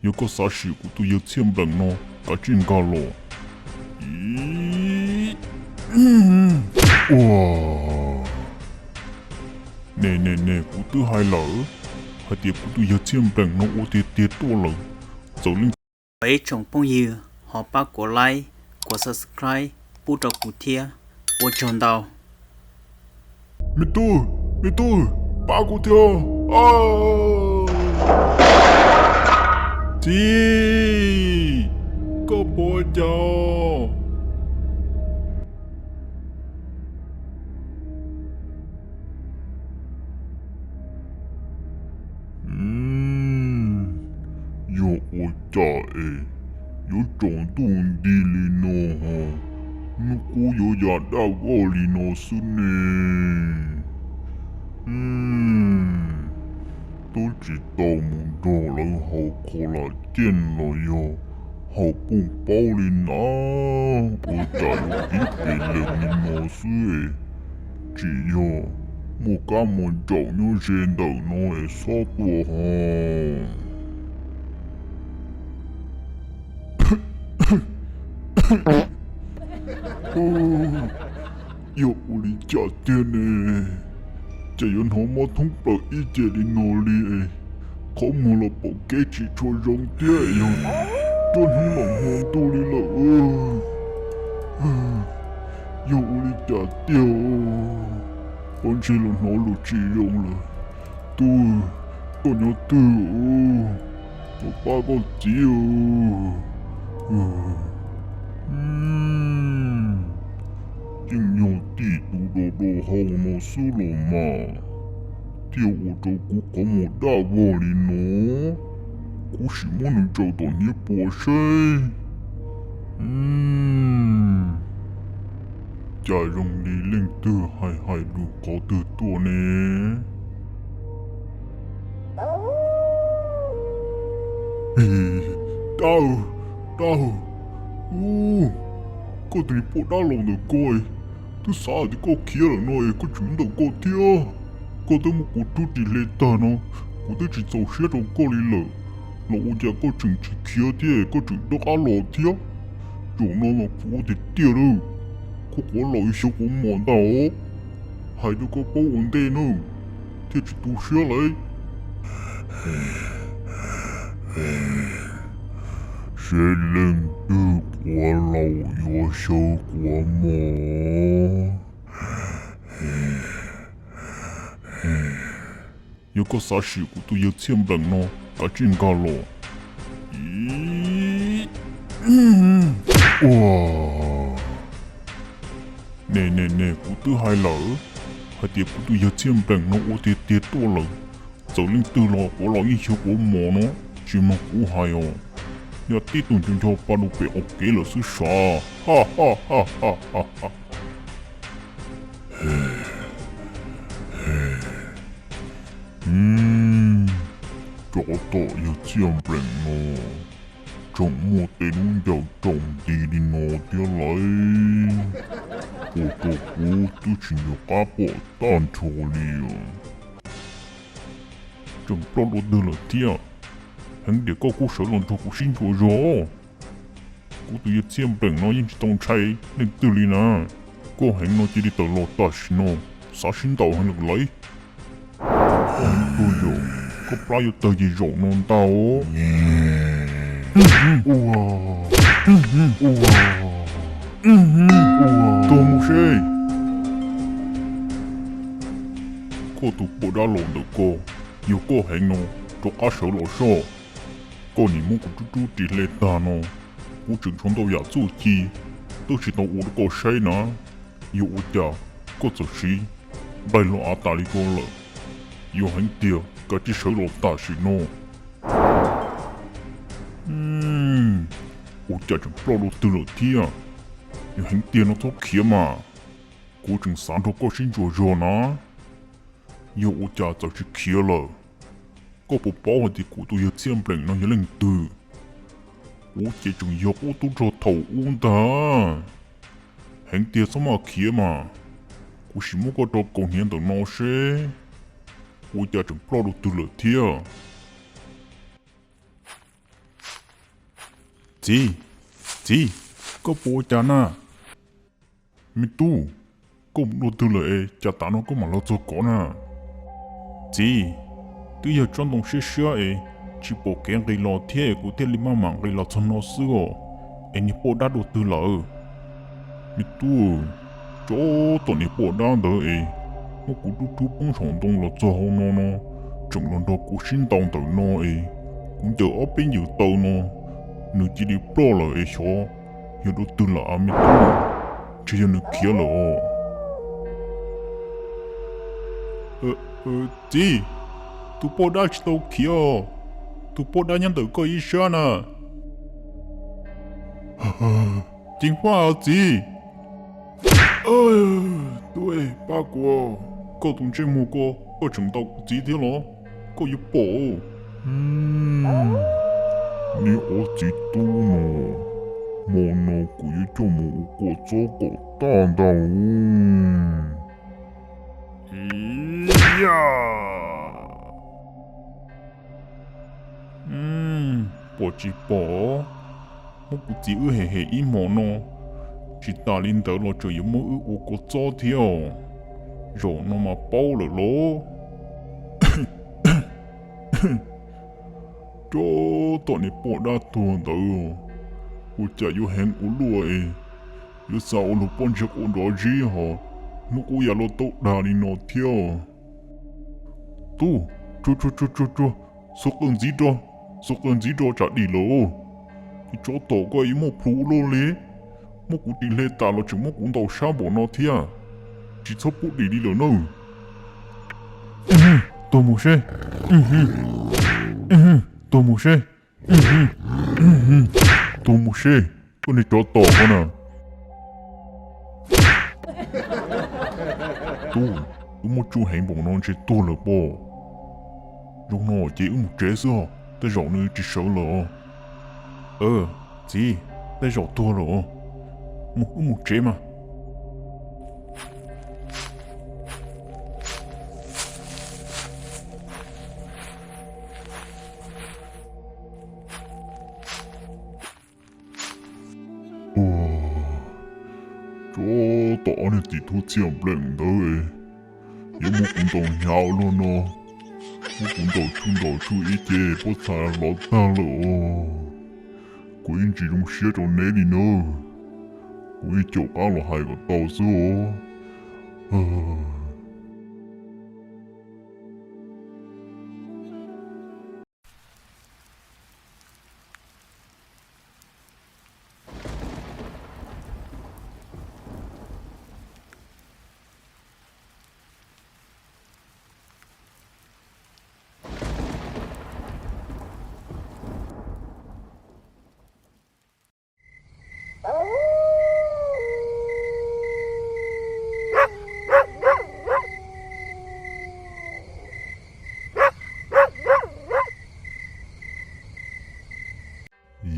Yog koj xav sim kuv tus yawg Txhiaj Npleem no, kav tsij nkag los. Ib, ua, ne ne ne, kuv twb hais lawm hais tias kuv tus yawg Txhiaj Npleem no ua tiag tiag tuaj lawm. Txawm leej, ib tsoom phooj ywg ho pab kuv like, kuv subscribe pub rau kuv thiab, ua tsaug ntau. Me tub, me tub, pab kuv thiab. Txiv, koj puas cas? Yog ua cas es yuav tsaus ntuj nti li no ho, hnub qub yuav ya daj vog li no xwb ne? Twb tsis tau mus nrog lawv haus khaus lam ceej los yog haus puj paub li na, ua cas yuav pib pes lees li no xwb es. Tsis yog muaj kab muaj ntsaum nyob ze ntawm no es xob tua ho. Yog ua li cas tiag ne? Ces yuav hnov mob thoob plaws ib ce li no li, qhov muag los pom kev tsis tshua zoo thiab, yog cuab hnub los hmo ntuj li lawm. Yog ua li cas tiag? Pob ntseg los hnov lus tsis zoo lawm. Tub, koj nyob twg? Kuv pab koj txiv. Yeej yog tib tug do do hau no xwb los mas, thiaj ua rau kuv qhov muag daj vog li no. Kuv sim muab nws ntsaws tom hniav puas seb. Cas zoo li leej twg hais hais lus qhov twg tuaj ne? Dab, dab, ub, koj tus niag poj dab laus ntawm ko, twb xav hais tias koj khiav lawm no es koj tseem ntawm ko thiab. Koj twb muab kuv rub ris hle tag no, kuv twb tsis txaus siab rau koj li lawm, los ua cas koj tseem tsis khiav thiab koj tseem rov qab los thiab? Zaum no mas kuv ua tiag tiag lawm, koj quav laus xyov quav mos ntag os. Hais rau koj paub ua ntej nawb, thiaj tsis tu siab lauj. Seb leej twg quav laus yuav xyaw quav mos. Yog koj xav sim kuv tus yawg Txhiaj Npleem no, kav tsij nkag los. Ib, ua, ne ne ne, kuv twb hais lawm hais tias kuv tus yawg Txhiaj Npleem no ua tiag tiag tuaj lawm. Txawm leej twg los quav laus yeej xyaw quav mos no, tsis mloog kuv hais os. Yog tib tug nco nco pa rau pem qaum kev lawm xwb sav. Tsov tom yawg Txhiaj Npleem no, tseem muaj tej lub ncauj tsaus nti li no thiab lauj. Ua rau kuv twb tsis nco qab pom tag nrho li os. Tseem ploj dua twg lawm thiab? Heev tias koj kuj sawv los nrog kuv sib ntsuas zog. Kuv tus yawg Txhiaj Npleem no yeej tsis tau ntshai leej twg li na. Koj heev no cia li tawm los tam sim no, xav sib ntaus heev lawm lauj. Koj heev tuag yom, koj plab yuav tawg ces zaum no ntag os. Ua, ua, tuag mus seb. Koj tus poj dab laus ntawm ko, yog koj heev no, rov qab sawv los soj. Koj niam muab kuv rub rub ris hle tag no, kuv tseem tshuav ntau yam txuj ci twb tsis tau ua rau koj saib na. Yog ua cas koj txawm siv nplaig los av tas li ko lawm? Yog heev tiag kav tsij sawv los tam sim no. Ua cas tseem ploj dua twg lawm thiab? Yog heev tiag no txhob khiav mas, kuv tseem xav nrog koj sib ntsuas zog na. Yog ua cas txawm tsis khiav lawm? Koj puas paub hais tias kuv tus yawg Txhiaj Npleem no yog leej twg? Kuv ces tseem yog qub tub rog thaum ub ntag. Heev tiag txhob maj khiav mas, kuv sim muab koj rau kaus hniav ntawm no seb. Ua cas tseem ploj dua twg lawm thiab? Txiv, txiv, koj puas ua cas na? Me tub, koj mus dua twg lawm es cas tav no koj mam los txog ko na? Txiv, twb yog tsob ntoo siab siab es tsis pom kev nqis los thiab es kuv thiaj li maj mam nqis los txog no xwb os. Es niag poj dab dua twg lawm? Me tub, tsob tom niag poj dab ntawd es muab kuv rub rub poob saum ntoo los txog hauv no no, tseem los nrog kuv sib ntaus ntawm no es kuv ncaws ob peb ncaws taw no, nws cia li ploj lawm es xyov yog dua twg lawm a me tub, ntshe yog nws khiav lawm os. Txiv, tus poj dab tsis tau khiav os, tus poj dab nyob ntawm koj ib sab na. Ceev faj os txiv. Tub, pab kuv, koj tus ntsej muag ko, koj tseem ntaus kuv txiv thiab los? Koj yuav pom. Niag ob txiv tub no, hmo no kuv yuav coj mus ua kua txob kom tag ntag. Pom tsis pom, muab kuv txiv wb hem hem ib hmos no, tsis tas li ntawd los tseem yuav muab wb ua kua txob thiab os. Zaum no mas paub lawm lauj. Tsob tom niag poj dab tuag ntawd, ua cas yuav heev ua luaj es yuav xa ua luag pob ntseg quaj nrov zib hos, hnub qub ya luaj tau dag li no thiab. Tub, tsuag tsuag tsuag tsuag, xuas qws ntxiv rau, xuas qws ntxiv rau tsam dim lawm. Tsob tom koj yuav muaj plhus ua luaj li, muab kuv ris hle tas los tseem muab kuv ntaus sab npaum no thiab. Tsis txhob pub dim li lawm na. Tuag mus seb. Tuag mus seb. Tuag mus seb, koj niag tsov tom ko na. Tub, wb muaj tsuj heev npaum no ntshe tuag lawm pob. Zoo no ces wb mus tsev xwb os, tej zaum nws tsis sawv lawm os. Txiv, tej zaum tuag lawm os. Mus, wb mus tsev mas. Tsob tom ob niag txiv tub txhiaj npleem ntawd, yuav muab kuv ntaus hnyav ua luaj no, muab kuv ntaus tsuj ntaus tsuj ib ce pob txha lov tag lawm os. Kuv ib ntsis zoo siab rau neb li nawb, kuv ib caum qab los hais kom tau xwb os.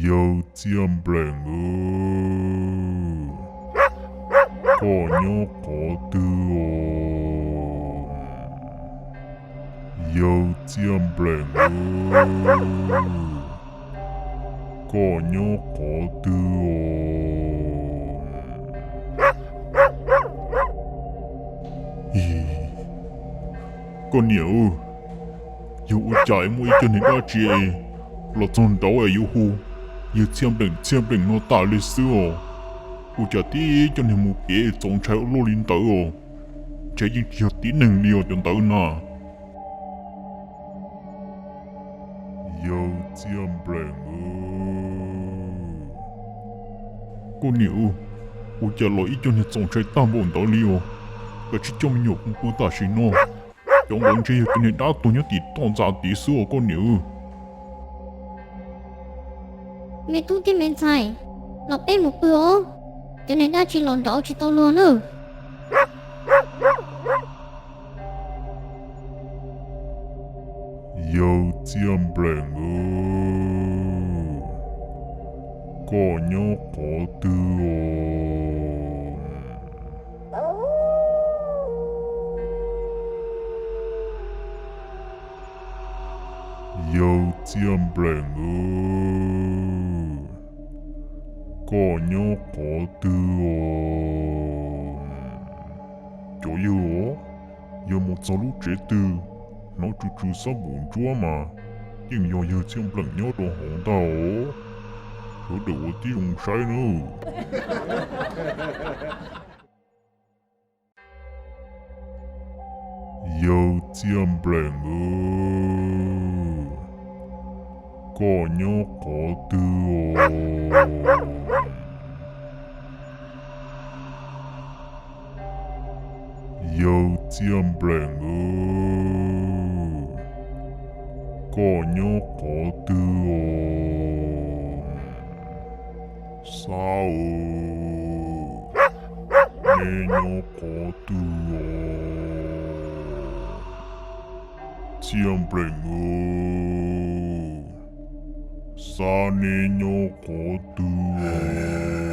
Yawg Txiaj Npleem, koj nyob qhov twg os? Yawg Txiaj Npleem, koj nyob qhov twg os? Koj niam, yog ua cas muaj ib co niag dab tsi los txog nraud es yuav hu yawg Txiaj Npleem, Txiaj Npleem no tas li xwb os? Ua cas tib co niag mus kev txaus ntshai ua luaj li ntawd os? Ntshe yeej tsis yog tib neeg li os cov ntawd na. Yawg Txiaj Npleem, koj niam, ua cas los ib co niag txaus ntshai tag npaum ntawd li os? Kav tsij coj me nyuam kuv pw tam sim no. Cov ntawd ntshe yog cov niag dab tuag nyob tim toj ntxa tid xwb os koj niam. Me tub thiab me ntxhais, los peb mus pw os, cov niag dab tsi los nraud tsis tau luag nawb. Yawg Txiaj Npleem, koj nyob qhov twg os? Yawg Txiaj Npleem, Koj nyob qhov twg os? Cov yawg os, yog mus txog lub tsev twg, hnov tsw tsw xab npum ntsuab mas yeej yog yawg Txhiaj Npleem nyob rau hauv ntag os. Sawv daws ua tib zoo saib nawb. Yawg Txhiaj Npleem, koj nyob qhov twg os? Yawg Txhiaj Npleem, koj nyob qhov twg os? Xab, neb nyob qhov twg os? Txhiaj Npleem, Xab neb nyob qhov twg os?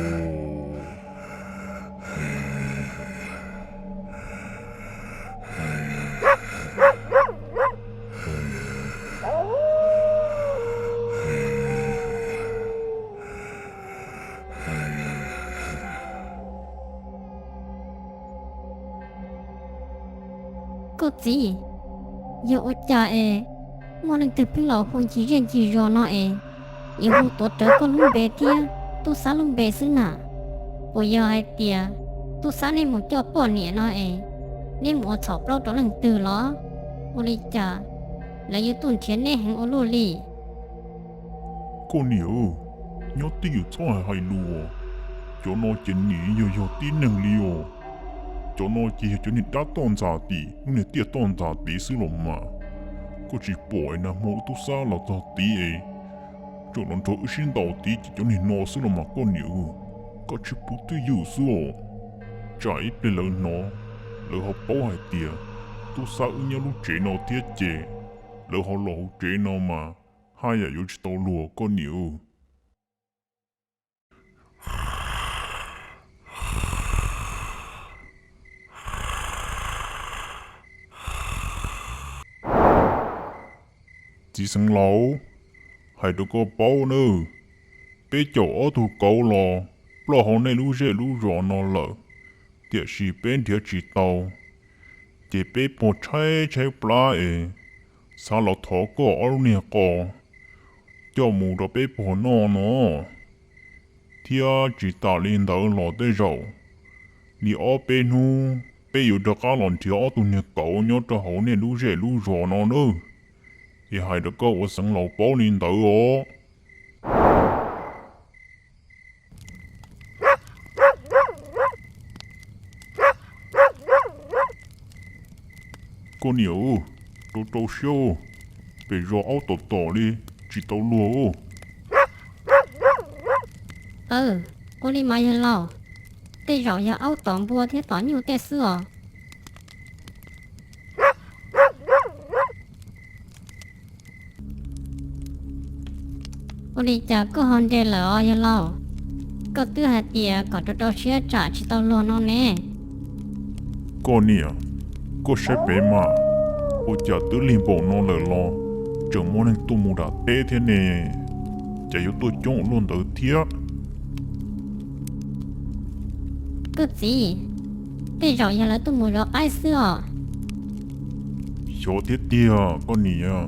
Koj txiv, yog ua cas es muaj leej twg pheej los hu ncig zej ncig zos no es yuav hu tuav rawv koj lub npe thiab tub Xab lub npe xwb na? Puas yog hais tias tub Xab neb mus coj poj niam no es neb mus ua txhaum plaub rau leej twg los? Ua li cas lawv yuav tuaj nrhiav neb heev ua luaj li? Koj niam, nyob twj ywm txhob hais hais lus os. Cov no ces nim yog yog tib neeg li os. Cov no ces yog cov niag dab toj ntxas tim lub niag tiaj toj ntxas tid xwb los mas. Koj tsis pom es nag hmo wb tub Xab los txog tid es tseem los nrog wb sib ntaus tid ces cov niag no xwb los mas koj niam. Koj tsis pub twj ywm xwb os. Tsam ib pliag lawv hnov, lawv ho paub hais tias tub Xab wb nyob lub tsev no thiab ces lawv ho los hauv tsev no mas haj yam yuav tsis tau luag koj niam. Txiv xeev laus, hais rau koj paub nawb, peb caum ob tug kauv los ploj hauv nej lub zej lub zos no lawm, tiam sis peb nrhiav tsis tau, ces peb puag tshaib tshaib plab es xav los thov koj ob lub niag qos coj mus rau peb puag noj no. Thiab tsis tas li ntawd los tej zaum li ob peb hnub peb yuav rov qab los nrhiav ob tug niag kauv nyob rau hauv nej lub zej lub zos no nawb. Es hais rau koj ua xeev laus paub li ntawd os. Koj niam, rau rau siab, pem zos aub tom tom li, tsis tau luag. Aw, ua li mas yawg laus, tej zaum yog aub tom npua thiab tom nyuj tej xwb os. Ua li cas koj ho nres lawm os yawg laus? Koj twb hais tias kom rau rau siab tsam tsis tau luag no ne. Koj niam, koj saib pem mas, ua cas twb lig npaum no lawm los tseem muaj neeg tuaj mus nram teb thiab ne, cas yuav tuaj coob ua luaj ntawd thiab. Koj txiv, tej zaum yog lawv tuaj mus zov qaib xwb os. Xyov thiab tiag koj niam,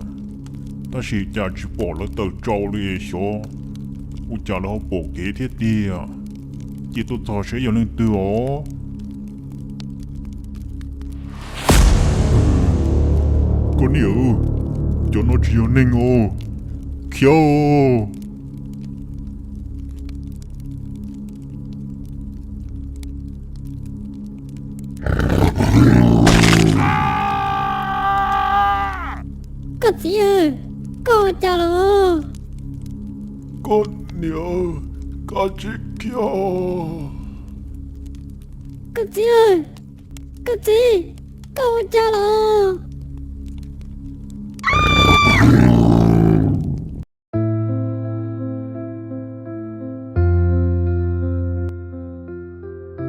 tab sis cas tsis pom lawv tawm tsau li xyov, ua cas lawv ho pom kev thiab tiag. Cia tuaj txog seb yog leej twg os. Koj niam, cov no tsis yog neeg os, khiav. Koj txiv, koj ua cas los? Koj niam, koj tsis khiav. Koj txiv, koj txiv, koj ua cas los?